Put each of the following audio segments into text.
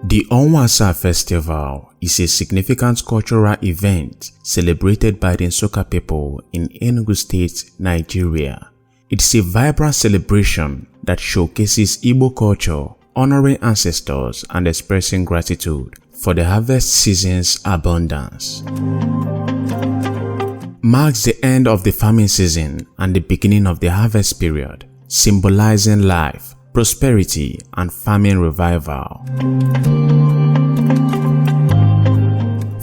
The Onwa Asaa Festival is a significant cultural event celebrated by the Nsukka people in Enugu State, Nigeria. It's a vibrant celebration that showcases Igbo culture, honoring ancestors and expressing gratitude for the harvest season's abundance. Marks the end of the farming season and the beginning of the harvest period, symbolizing life, prosperity, and farming revival.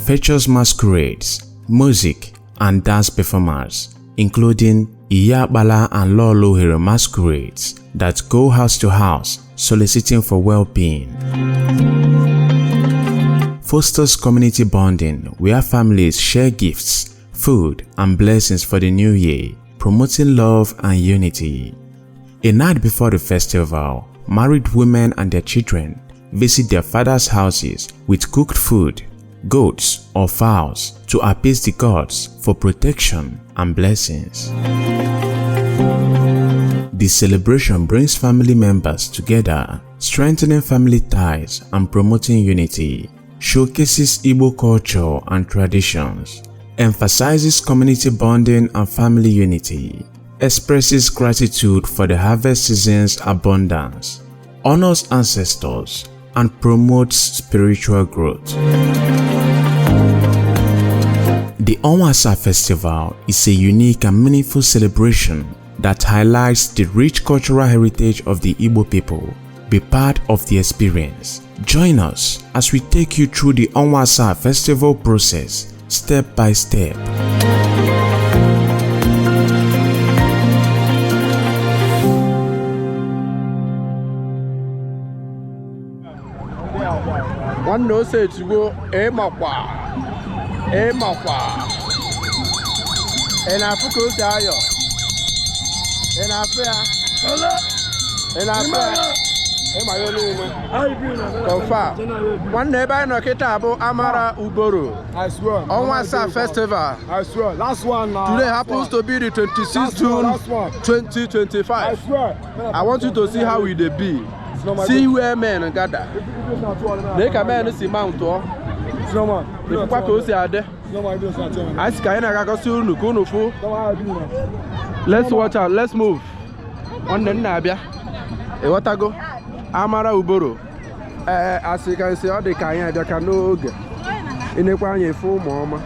Features masquerades, music, and dance performers, including Iyabala and Lolo Uhere masquerades that go house to house soliciting for well-being. Fosters community bonding where families share gifts, food, and blessings for the new year, promoting love and unity. A night before the festival, married women and their children visit their fathers' houses with cooked food, goats, or fowls to appease the gods for protection and blessings. The celebration brings family members together, strengthening family ties and promoting unity, showcases Igbo culture and traditions, emphasizes community bonding and family unity, expresses gratitude for the harvest season's abundance, honors ancestors, and promotes spiritual growth. The Onwa Asaa Festival is a unique and meaningful celebration that highlights the rich cultural heritage of the Igbo people. Be part of the experience. Join us as we take you through the Onwa Asaa Festival process step by step. Nwanne, ose etigbo. Ịmakwa, ịmakwa, ị na-afụ ka o si ayọ? Ị na-afụ ya? Ị na-afụ ya? Ịma ya niile. Confirm. Nwanne, ebe anyị nọ kịta bụ Amara Uboro I swear. Ọnwa Asaa Festival. I swear. Last one now. Today last happens one. To be the 26th Last one, June last one. 2025. I swear. I want you to see how we dey be. It's not my See good. where men gather. Lee ka men si mount ọ. It's not man. Ifụkwa ka o si adị. It's not my business. Anyị si ka anyị na-agakọsị unu ka unu fụ. Let's watch out, let's move. Nwanne m na-abịa. Ịghọtago? Amara Uboro. Ee, asị ka nsị ọ dị ka anyị abịa ka n'oge. Ịnekwa anya efe ụmụ ọma.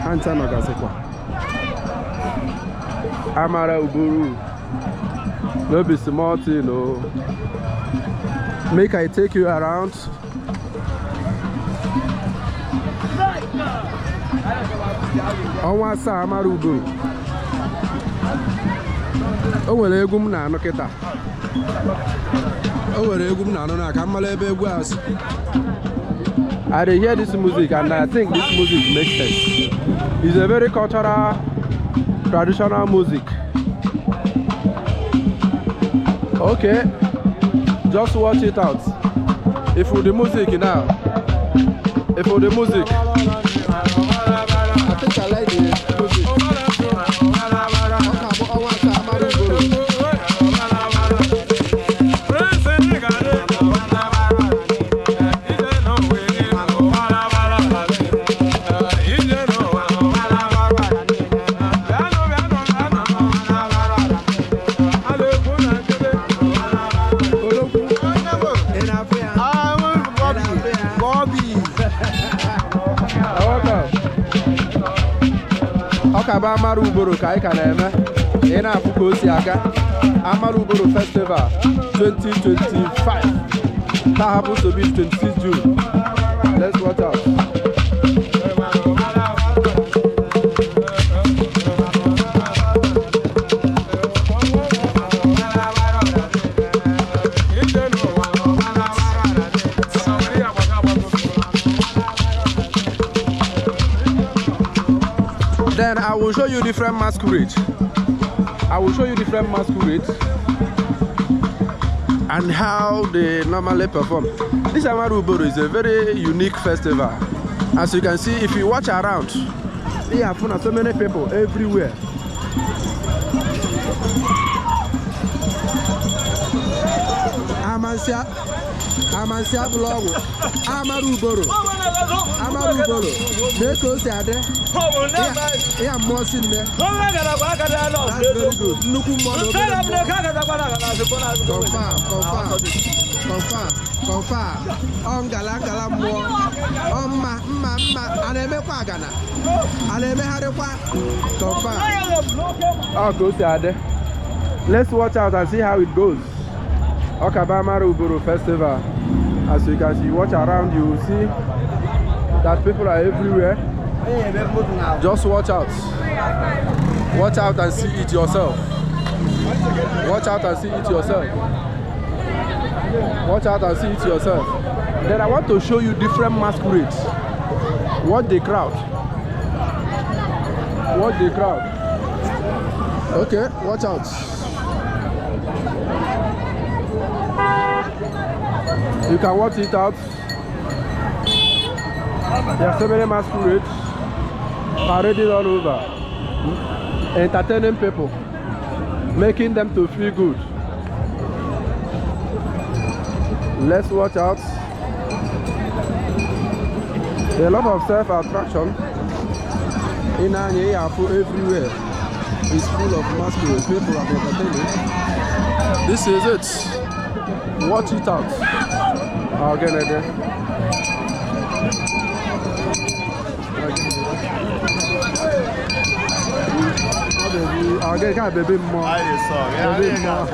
Ha ncha nọgasịkwa. Amara Uboro. No be small thing o. Make I take you around. Ọnwa Asaa Amara Uboro. O nwere egwu m na-anụ kịta. O nwere egwu m na-anụ na ka m mara ebe egwu a si. I dey hear this music and I think this music makes sense. It's a very cultural, traditional music. Okay, just watch it out. If with the music now, if with the music, I think I like the music. Ọ ka bụ Ọnwa Asaa Amara Uboro. Olokwu, ị na-afụ ya? Bobby. Welcome. Ọ ka bụ Amara Uboro ka anyị ka na-eme. Ị na-afụ ka o si aga. Amara Uboro Festival 2025. That happens to be 26 June. Let's watch out. Then I will show you different masquerade. I will show you different masquerades and how they normally perform. This Amara Uboro is a very unique festival. As you can see, if you watch around, you have found so many people everywhere. Amansi amansi abụla ọgwụ. Amara Uboro. Amara Uboro. Mee ka o si adị. Ya mmụọ si nne. That's very good. Nnukwu mmụọ na obere mmụọ. Confirm, confirm, confirm, confirm. Ọ ngala ngala mmụọ. Ọ mma mma mma. A na-emekwa agana. A na-emegharịkwa. Confirm. Ọ ka o si adị. Let's watch out and see how it goes. Okaba Amara Uboro Festival. As you can see, watch around, you will see that people are everywhere. Just watch out. Watch out and see it yourself. Watch out and see it yourself. Watch out and see it yourself. Then I want to show you different masquerades. Watch the crowd. Watch the crowd. Okay, watch out. You can watch it out. There are so many masquerades parading all over, entertaining people, making them to feel good. Let's watch out. A lot of self-attraction in Anyeyafu everywhere is full of masquerades. People are entertaining. This is it. Watch it out. Again, again. Again, can't baby more. Baby more.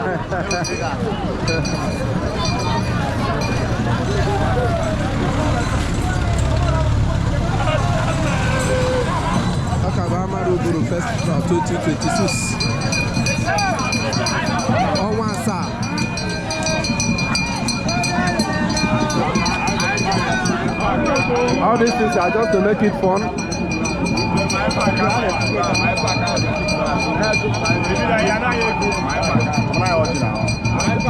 Akaba Amara Uboro Festival 2026. Ọnwa asaa. All these things are just to make it fun.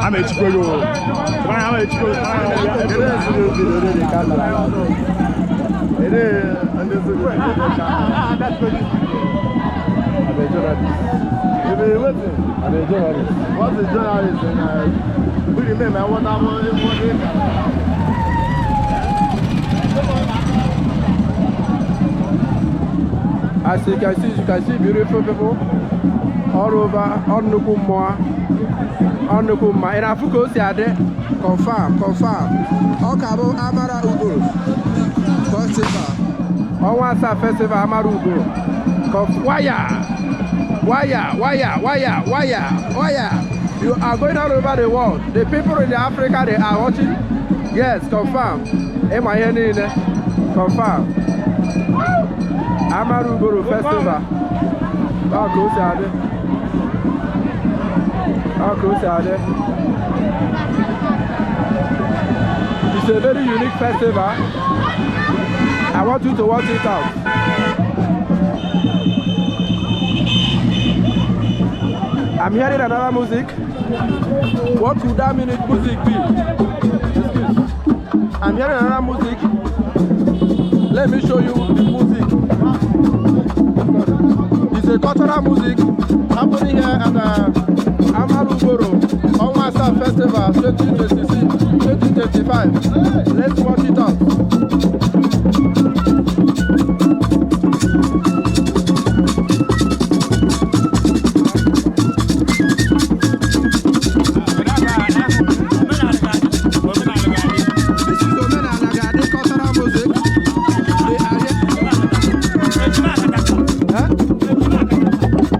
I'm a journalist. I'm a journalist. What is journalist? We remember what I'm. As you can see beautiful people all over. Nnukwu mmụọ, nnukwu mma. Ị na-afụ ka o si adị? Confirm, confirm. Ọ ka bụ Amara Uboro Festival. Ọnwa asaa festival Amara Uboro. Wire, wire, wire, wire, wire, wire. You are going all over the world. The people in the Africa, they are watching. Yes, confirm. Ịma ihe niile. Confirm. Amara Uboro Festival. Ọ ka o si adị. Ọ ka o si adị. It's a very unique festival. I want you to watch it out. I'm hearing another music. What could that minute music be? Excuse. I'm hearing another music. Let me show you the music. It's a cultural music happening here at Amara Uboro Ọnwa Asaa Festival 2026, 2025. Let's watch it out. This is Omenala Ga-adị cultural music. They are here. Huh?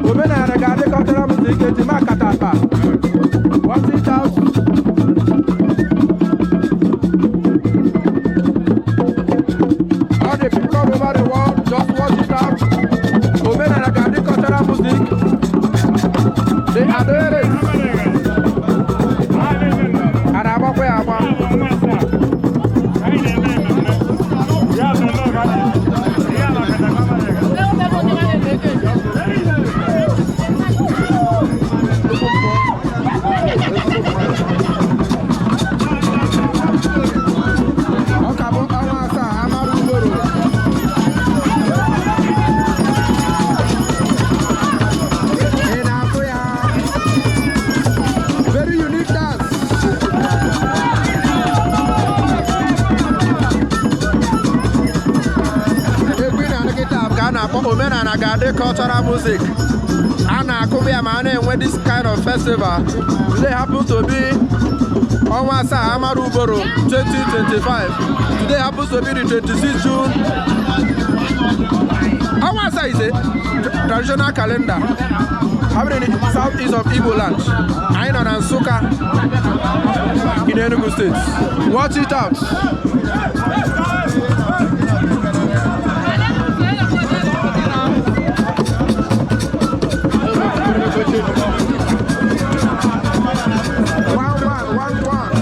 Omenala Ga-adị cultural music. Ejima Katapa. Watch it out. All the people all over the world, just watch it out. Omenala Ga-adị cultural music. They are doing it. A na-agbakwa ya agba. Ọ ka bụ ọnwa asaa Amara Uboro. Ị na-afụ ya? na-akpọ Omenala Ga-adị cultural music. A na-akụba ya ma a na-enwe this kind of festival. Today happens to be ọnwa asaa, Amara Uboro 2025. Today happens to be the 26 June. Ọnwa asaa is a traditional calendar happening in the southeast of Igbo land. Anyị nọ na Nsụka in Enugu State. Watch it out. One, one, one, one.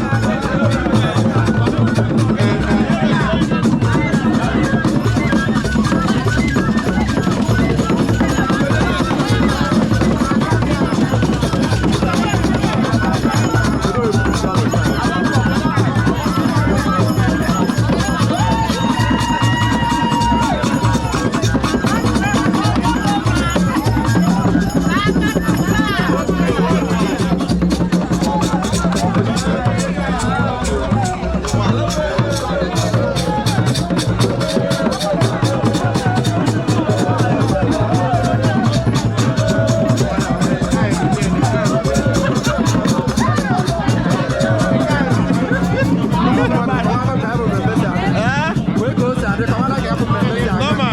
Nọma,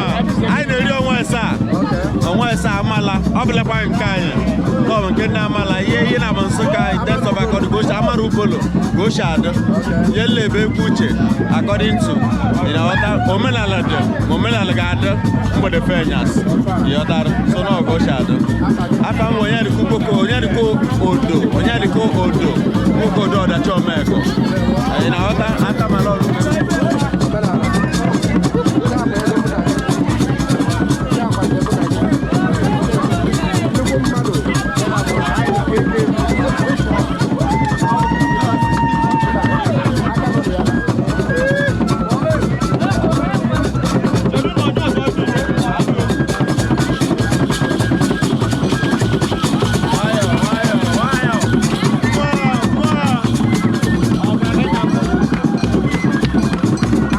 anyị na-eri ọnwa asaa. Ọnwa asaa amala, ọ bụlakwa nke anyị. Ọ bụ nke nna amala, ihe ihe na Nsụka, in terms of according gosi Amara Ubolo, gosi adị. Ihe nlebe egwu uche, according to, ị na-aghọta, omenala dị, ma omenala ga-adị mgbede fenyas. Ịghọtara, so na ọ gosi adị. Afa m onye dịka Ukpoko, onye dịka Odo, onye dịka Odo, nwoke Odo ọdachi Omeko. Ị na-aghọta, aka mala ọrụ.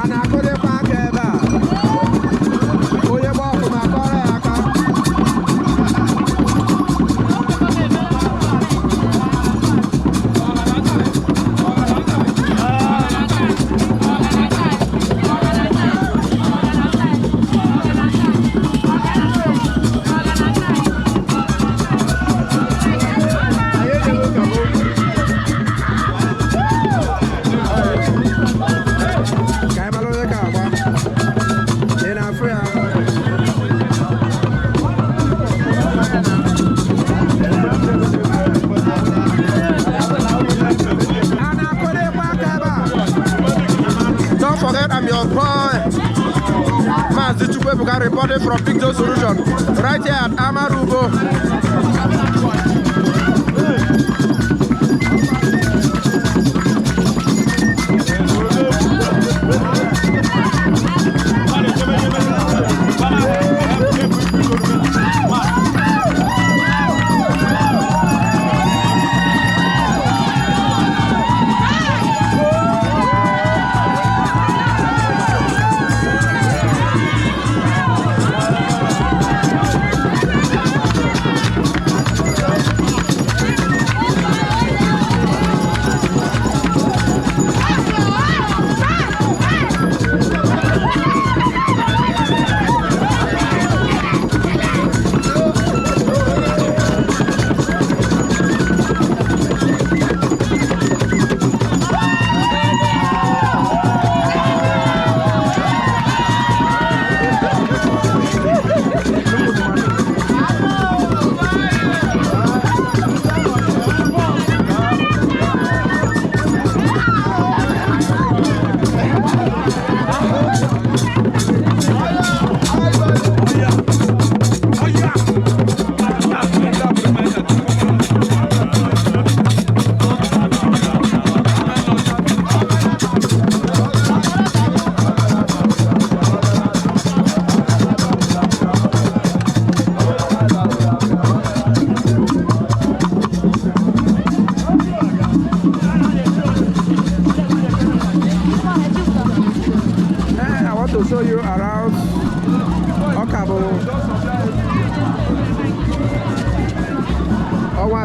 A na-akụdịkwa aka ebe a. Onye gba ọfụma, kọrọ ya aka. Anyị ejeghị ụka m. Ka anyị mara onye ka agba. Ị na-afụ ya? A na-akụdịkwa aka ebe a. Don't forget I'm your boy, Maazị Chukwuebuka, reporting from Picture Solution right here at Amarubo.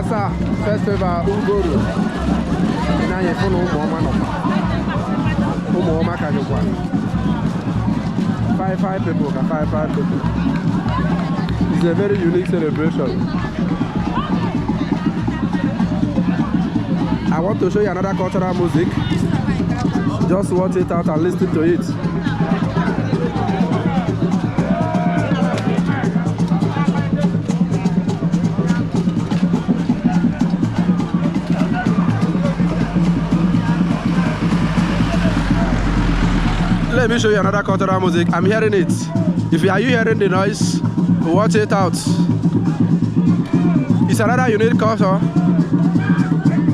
Asaa Festival Uboro. Ị na-anya ịfụ na ụmụ ọma nọkwa, ụmụ ọma ka dịkwa five five people ka five five people. It's a very unique celebration. I want to show you another cultural music. Just watch it out and listen to it. Let me show you another cultural music. I'm hearing it. If you are you hearing the noise, watch it out. It's another unique culture.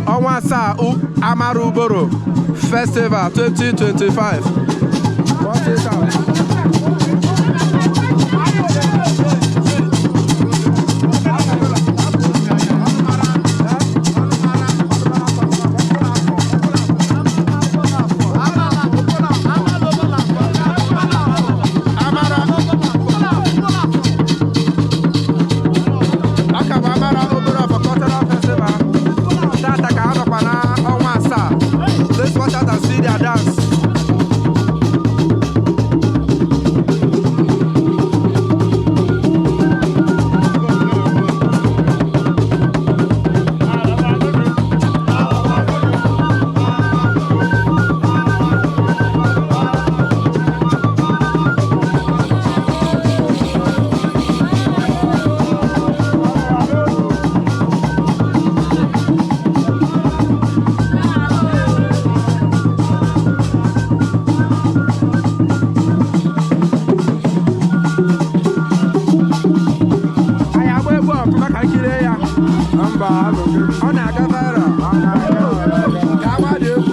Ọnwa Asaa Amara Uboro Festival 2025. Watch it out. Amara. Aka bụ Amara Uboro for Cultural Festival. Tata ka a nọkwa na ọnwa asaa. Let's watch out and see their dance. Anyị agba egwu ọfụma ka nkirie ya. Mba, anọghị. Ọ na-aga viral. Ọ na-aga, ọ na-aga. Ka agba dị egwu.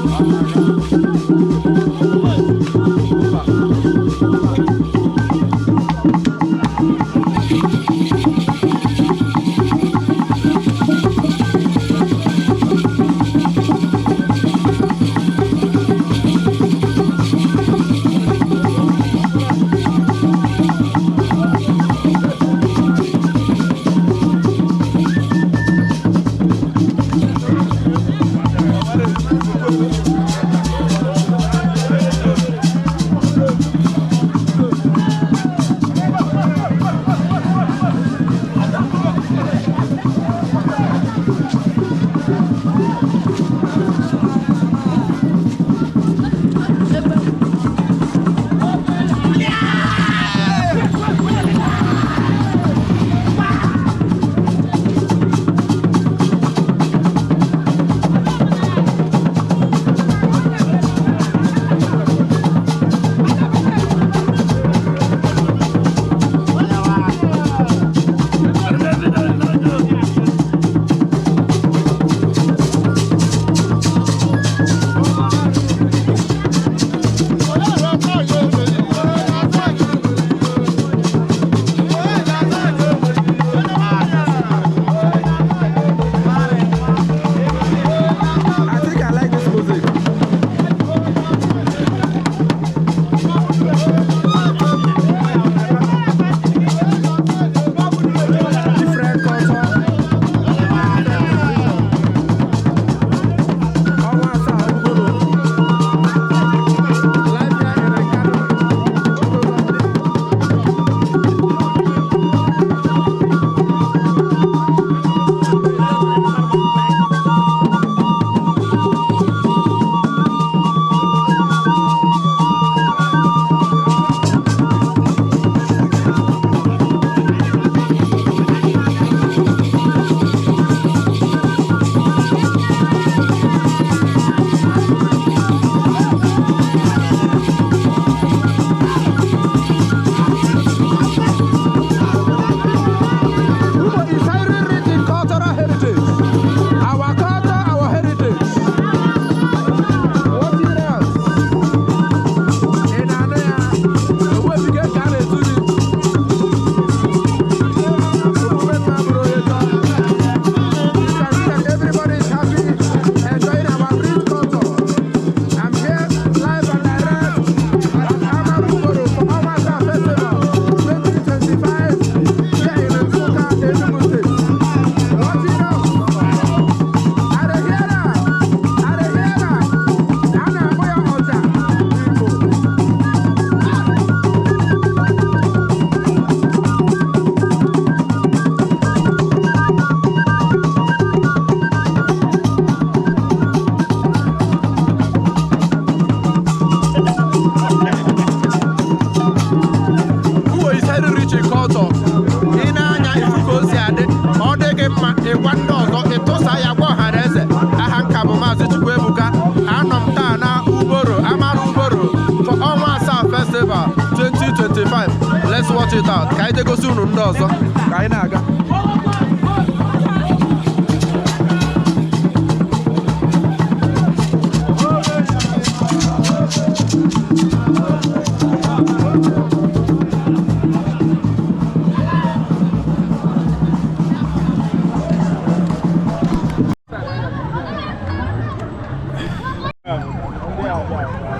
it out. Ka anyị jee gosi unu ndị ọzọ ka anyị na-aga.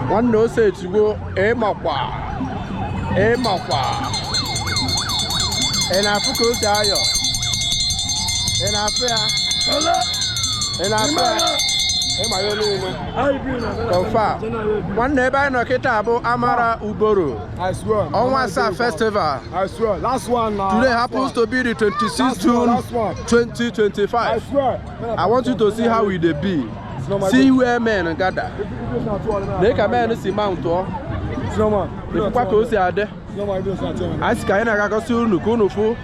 Nwanne, ose etigbo. Ịmakwa, ịmakwa, ị na-afụ ka o si ayọ. Ị na-afụ ya, ị na-afụ ya, ịma ya niile. Confirm. Nwanne, ebe anyị nọ kịta bụ Amara Uboro I swear. Ọnwa Asaa Festival. I swear. Last one now. Today Last happens one. to be the 26th Last one, June last one. 2025. I swear. I want you to see how e dey be. See where men gather. Lee ka men si mount ọ. Ifụkwa ka o si adị. Anyị si ka anyị na-aga gosi unu ka unu fụ.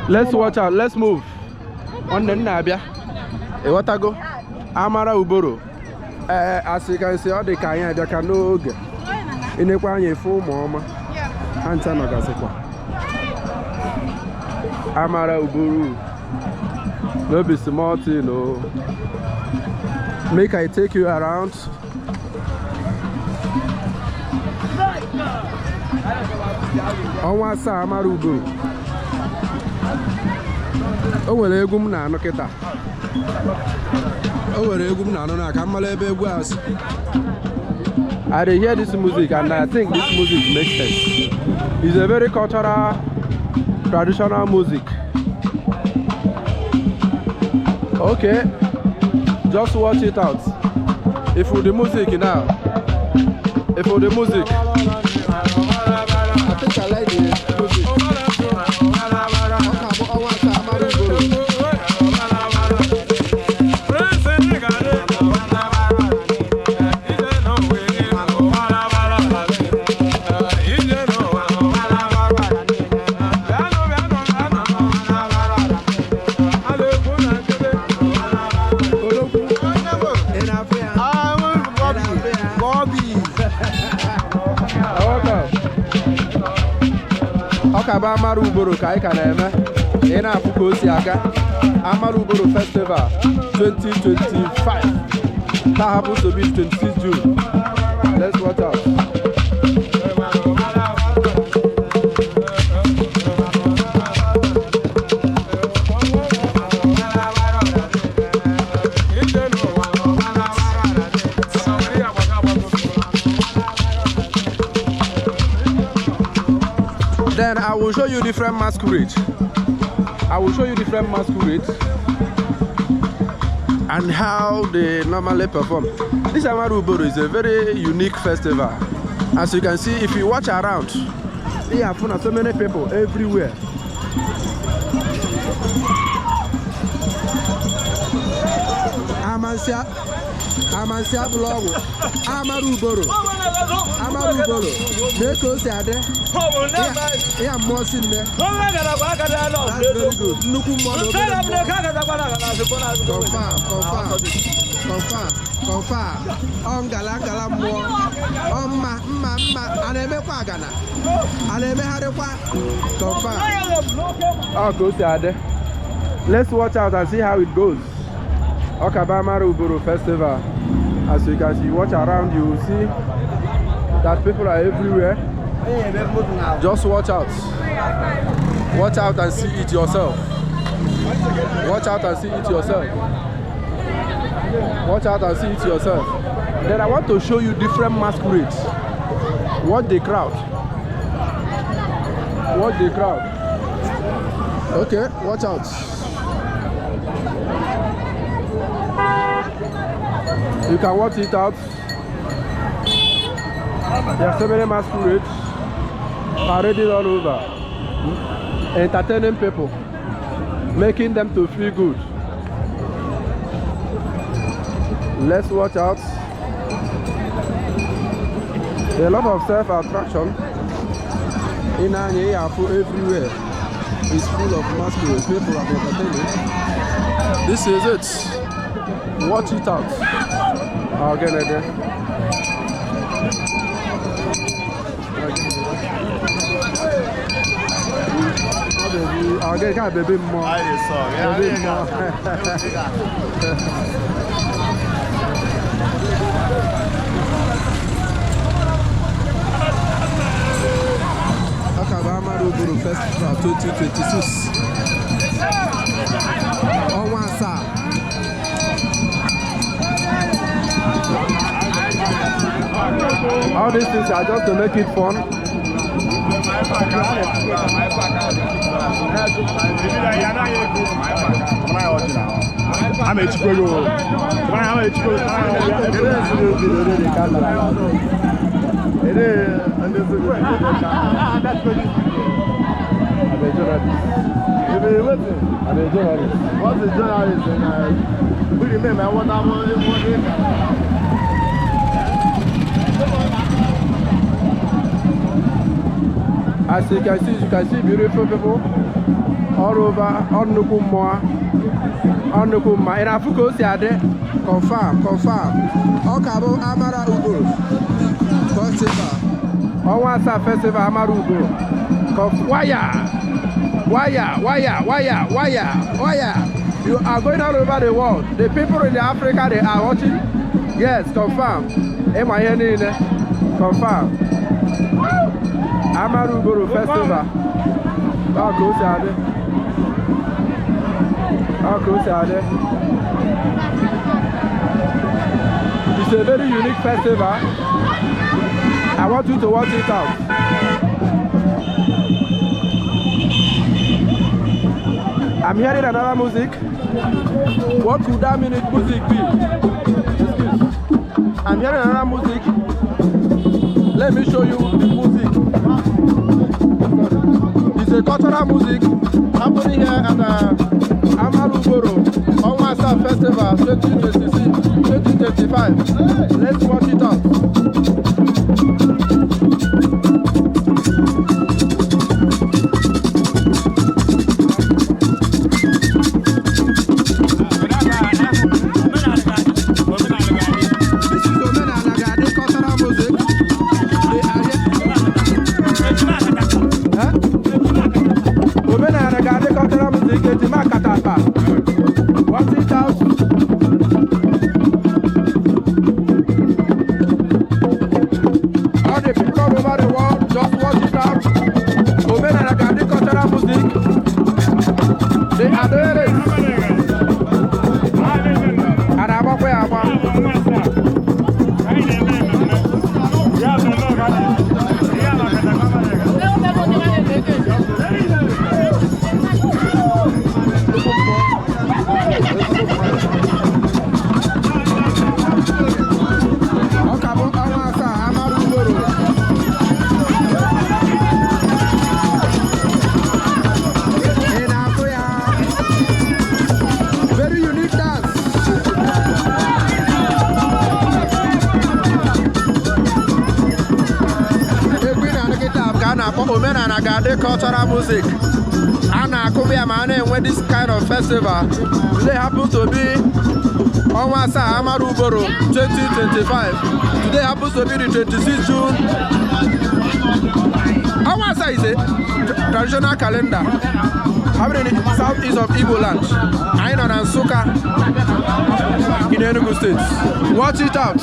Let's watch out, let's move. Nwanne m na-abịa. Ịghọtago? Amara Uboro. Ee, asị ka nsị ọ dị ka anyị abịa ka n'oge. Ịnekwa anya efe ụmụ ọma. Ha ncha nọgasịkwa. Amara Uboro. No be small thing o. Make I take you around. Ọnwa Asaa Amara Uboro. O nwere egwu m na-anụ kịta. O nwere egwu m na-anụ na ka m mara ebe egwu a si. I dey hear this music and I think this music makes sense. It's a very cultural, traditional music. Okay, just watch it out. If with the music now, if with the music, I think I like the music. Ọ ka bụ Ọnwa Asaa Amara Uboro. Ológun, ị na-afụ ya? Bobby. Welcome. Ọ ka bụ Amara Uboro ka anyị ka na-eme. Ị na-afụ ka o si aga. Amara Uboro Festival 2025. That happens to be 26 June. Let's watch out. Then I will show you different masquerade. I will show you different masquerades and how they normally perform. This Amara Uboro is a very unique festival. As you can see, if you watch around, you have found so many people everywhere. Amansia, Amansia blọgwụ, Amara Uboro, Amara Uboro, mee ka o si adị. Ya mmụọ si nne. That's very good. Nnukwu mmụọ na obere mmụọ. Confirm, confirm, confirm, confirm. Ọ ngala ngala mmụọ. Ọ mma mma mma. A na-emekwa agana. A na-emegharịkwa. Confirm. Ọ ka o si adị. Let's watch out and see how it goes. Ọ ka bụ Amara Uboro Festival. As you can see, watch around, you will see that people are everywhere. Just watch out. Watch out and see it yourself. Watch out and see it yourself. Watch out and see it yourself. Then I want to show you different masquerades. Watch the crowd. Watch the crowd. Okay, watch out. You can watch it out. There are so many masquerades parading all over, entertaining people, making them to feel good. Let's watch out. A lot of self-attraction in Anyafu everywhere is full of masquerades. People are entertaining. This is it. Watch it out. Again, again. Baby, ọ gị ka baby mmụọ. Baby mmụọ. Ọ ka bụ Amara Uburu Festival 2026. Ọnwa asaa. All these things are just to make it fun. I'm a journalist. I'm a journalist. What is journalist? We remember what I'm As you can see beautiful people all over. Ọ nnukwu mmụọ, ọ nnukwu mma. Ị na-afụ ka o si adị? Confirm, confirm. Ọ ka bụ Amara Uburu Festival. Ọnwa asaa festival Amara Uburu. Waya, waya, waya, waya, waya, waya. You are going all over the world. The people in the Africa, they are watching. Yes, confirm. Ịma ihe niile. Confirm. Amara Uburu Festival. Ọ ka o si adị. Ọ ka o si adị. It's a very unique festival. I want you to watch it out. I'm hearing another music. What could that minute music be? Excuse. I'm hearing another music. Let me show you the music. It's a cultural music happening here at Amara Uburu Onwa Asaa Festival 2026, 2025. Let's watch it out. This is Omenala Ga-adị cultural music. They are here. Huh? Omenala Ga-adị cultural music, Ejima Katapa. Watch it out. All the people all over the world, just watch it out. Omenala Ga-adị cultural music. They are doing it. A na-agbakwa ya agba. Ọ ka bụ ọnwa asaa Amara Uburu. Ị na-afụ ya? Very unique dance. Egwu ị na-anụ kịta bụ ka a na-akpọ Omenala Ga-adị cultural music. A na-akụba ya ma a na-enwe this kind of festival. Today happens to be ọnwa asaa Amara Uburu 2025. Today happens to be the 26th June. Ọnwa asaa is a traditional calendar happening in the southeast of Igbo land. Anyị nọ na Nsụka in Enugu State. Watch it out.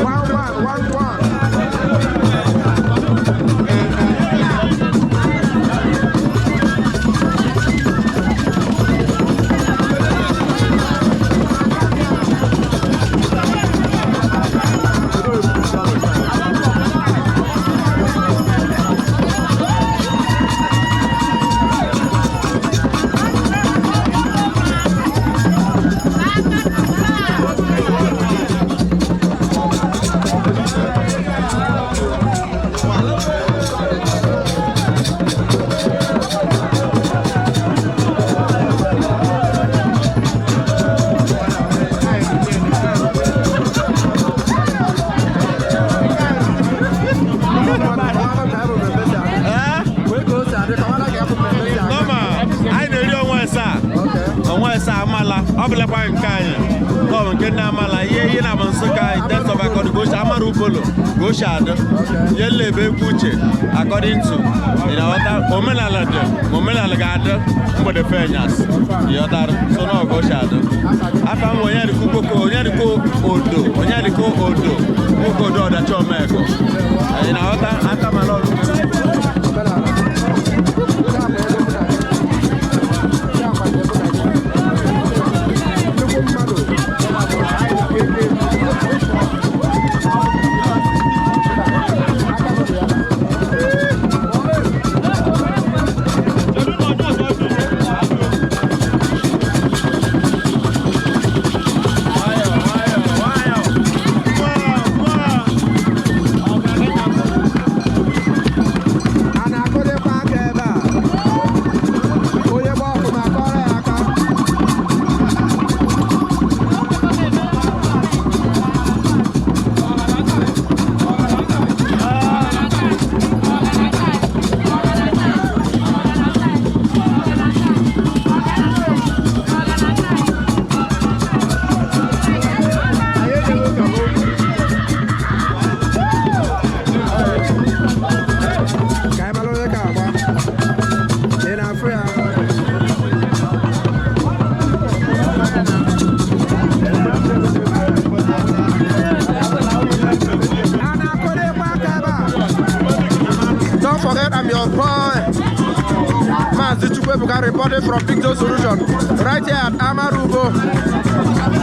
One, one, one, one. Bụlakwa nke anyị ọ bụ nke ndị Amala ihe ihe na Nsụka in terms of according ka o si Amara Ubolo ka o si adị ihe nlebe ekwu uche according to ị na-aghọta omenala dị ma omenala ga-adị mgbede fenyas ịghọtara so na ọ ka o si adị. Afa m onye dịka ukpoko onye dịka odo onye dịka odo nwoke odo ọdachi omeko ị na-aghọta atamala ọrụ. Omenala. Nke a bụ ego mụ na gị. Nke a kwa nke mụ na gị. Nnukwu mmadụ. Aka m dị ya. A na-akụdịkwa aka ebe a. Onye gba ọfụma kọrọ ya aka. Anyị ejeghị ụka bụ. Ka anyị mara onye ka agba. Ị na-afụ ya? A na-akụdịkwa aka ebe a. Don't forget I'm your boy. Maazị Chukwuebuka reporting from Big Joe Solution right here at Amarubo.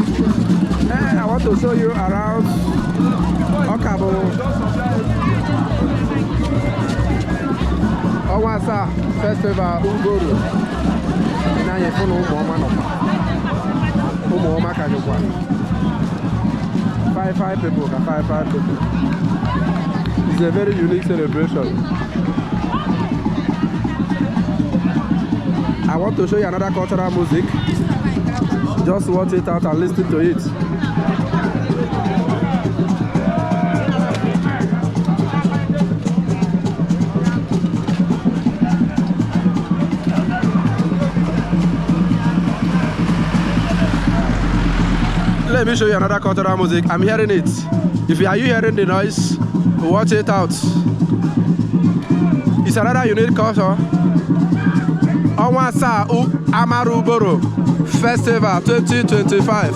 I want to show you around Ọka bụ ọnwa asaa festival Ugoro. N'anya fụ na ụmụ ọma nọkwa, ụmụ ọma ka dịkwa five five people ka five five people. It's a very unique celebration. I want to show you another cultural music. Just watch it out and listen to it. Let me show you another cultural music. I'm hearing it. If you are you hearing the noise, watch it out. It's another unique culture. Ọnwa asaa Amara Uboro Festival 2025.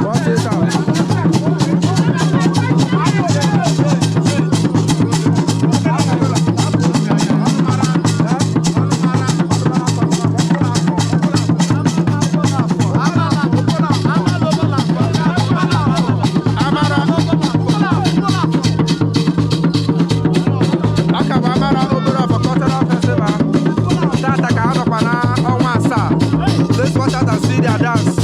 Watch it out. Amara. Aka bụ Amara Uboro for Cultural Festival. Tata ka ha nọkwa na ọnwa asaa. Let's watch out and see their dance.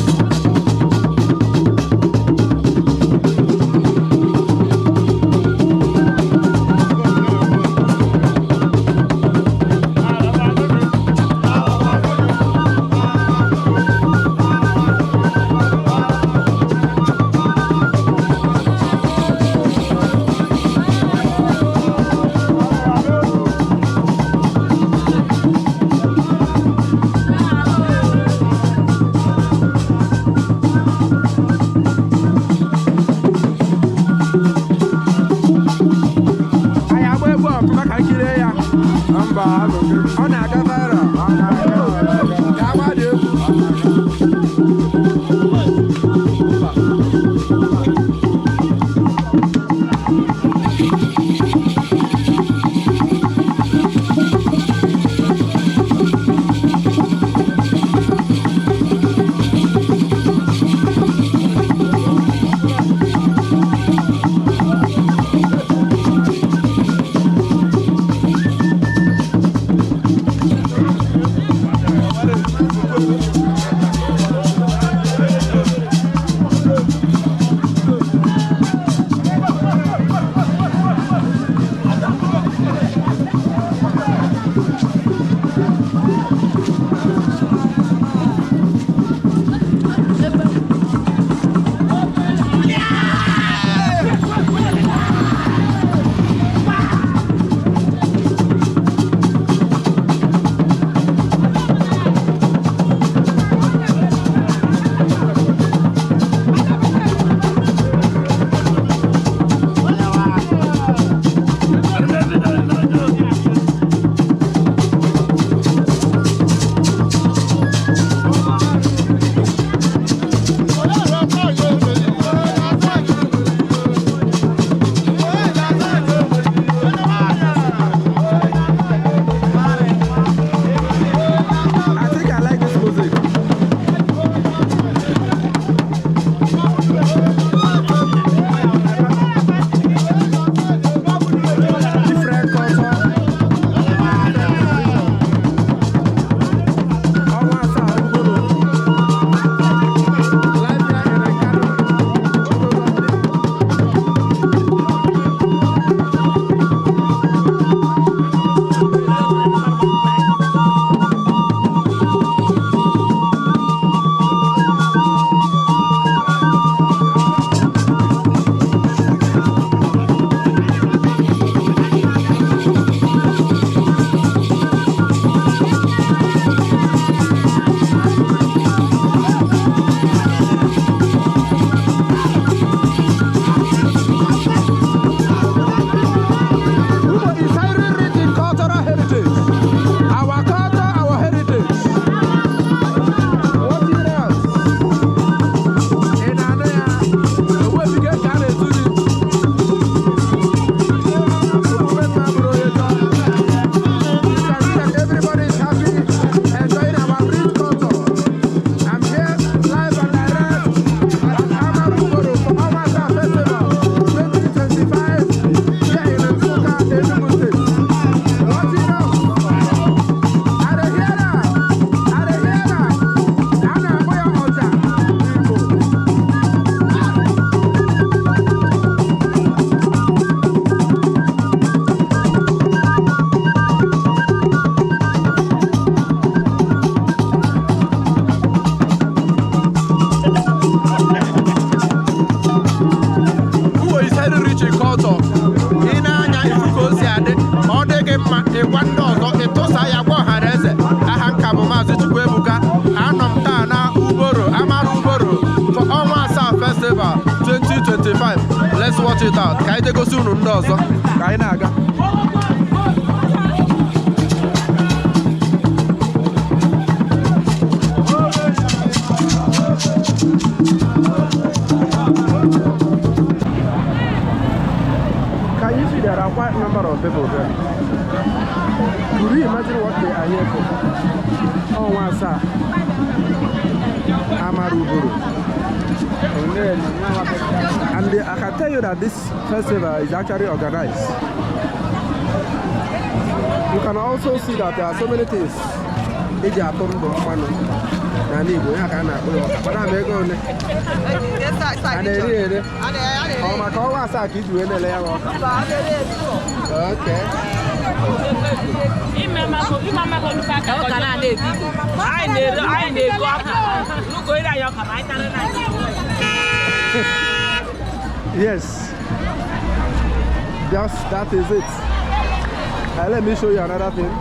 Watch it out. Ka anyị jegosi unu ndị ọzọ ka anyị na-aga. Can you see there are quite a number of people there? Could you imagine what they are here for? Ọnwa asaa, Amara Uburu. And I can tell you that this festival is actually organized. You can also see that there are so many things eji atụ ndụ mmanụ n'ala Igbo, ya ka a na-akpọ ya ọka. Madam, ego ole? A na-eri ere? Ọ maka ọnwa asaa ka iji wee na-ele ya bụ ọka? Okay. Anyị na-ego ọka n'ụkọ ire anyị ọka ma anyị tara na Yes. Just that is it. Let me show you another thing.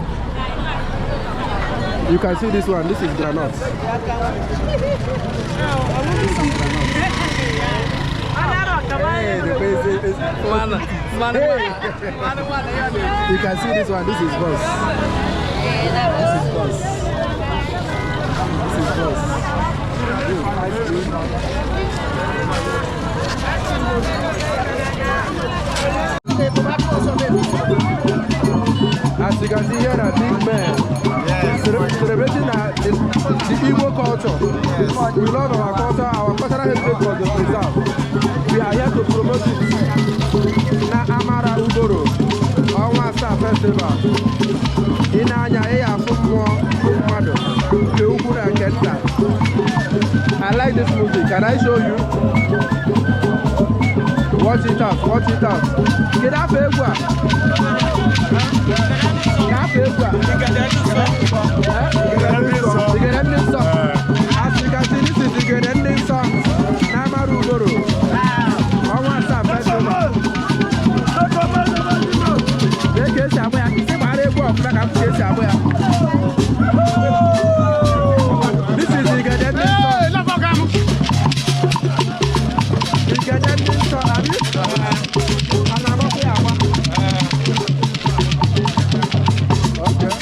You can see this one. This is groundnut. This is groundnut. Hey, the place is Hey. You can see this one. This is bus. This is bus. This is bus. This is ice cream. As you can see here, a big man celebrating the Igbo culture. We love our culture, our cultural heritage must be preserved. We are here to promote it. Na Amara Uboro, Ọnwa Asaa Festival. Ị na-anya ị afụ mmụọ mmadụ nke ukwu na nke nta. I like this music. Can I show you? Watch it out, watch it out. Kedu afọ egwu a? Kedu afọ egwu a? Igede ndị nsọ. As you can see, this is Igede ndị nsọ na Amara Uboro. Ọnwa asaa festival. Lee ka esi agba ya. Ị gbara egwu ọfụma ka m fụ ka esi agba ya. This is Igede ndị nsọ. Igede ndị nsọ, abi? A na-agbakwa ya agba? Okay.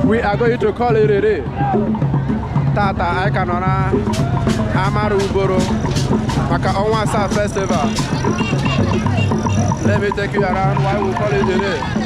We are going to call it a day. Tata, anyị ka nọ na Amara Uboro maka ọnwa asaa festival. Let me take you around why we call it a day.